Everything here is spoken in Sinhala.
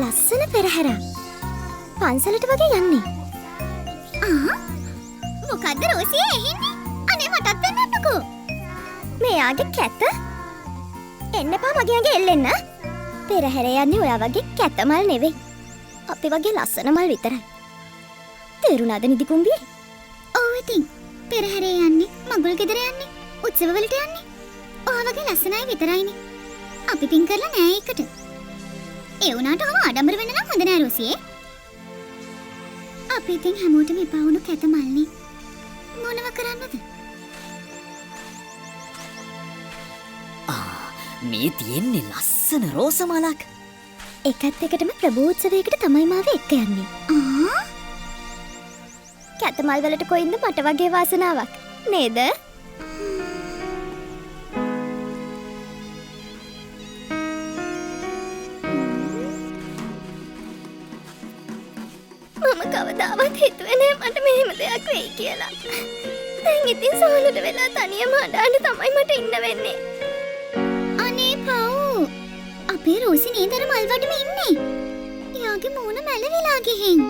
ලස්සන පෙරහැරක්. පන්සලට වගේ යන්නේ. ආ මොකද්ද රෝසියේ ඇහෙන්නේ? අනේ මටත් පෙන්නන්නකෝ. මෙයාගේ කැත? එන්න එපා මගේ ඇඟේ එල්ලෙන්න. පෙරහැර යන්නේ ඔයා වගේ කැත මල් නෙවෙයි. අපි වගේ ලස්සන මල් විතරයි. තේරුණාද නිදි කුඹියේ? ඔව් ඉතින් පෙරහැරේ යන්නේ, මඟුල් ගෙදර යන්නේ, උත්සව වලට යන්නේ. ඔයා වගේ ලස්සන අය විතරයිනේ. අපි පින් කරලා නෑ ඒකට. ඒ වුණාට ඔහොම ආඩම්බර වෙන්න නම් හොඳ නෑ රෝසියේ. අපි ඉතින් හැමෝටම එපා වුණු කැත මල්නේ. මොනව කරන්නද? ආ මේ තියෙන්නේ ලස්සන රෝස මලක්. එකත් එකටම ප්‍රභූ උත්සවයකට තමයි මාව එක්ක යන්නේ. ආ කැත මල් වලට කොයින්ද මට වගේ වාසනාවක් නේද? මම කවදාවත් හිතුවේ නෑ මට මෙහෙම දෙයක් වෙයි කියලා. දැන් ඉතින් සෝනට වෙලා තනියම අඬන්න තමයි මට ඉන්න වෙන්නේ. අනේ පව්. අපේ රෝසි නේද අර මල් වඩම ඉන්නේ. එයාගේ මූණ මැලවිලා ගිහින්.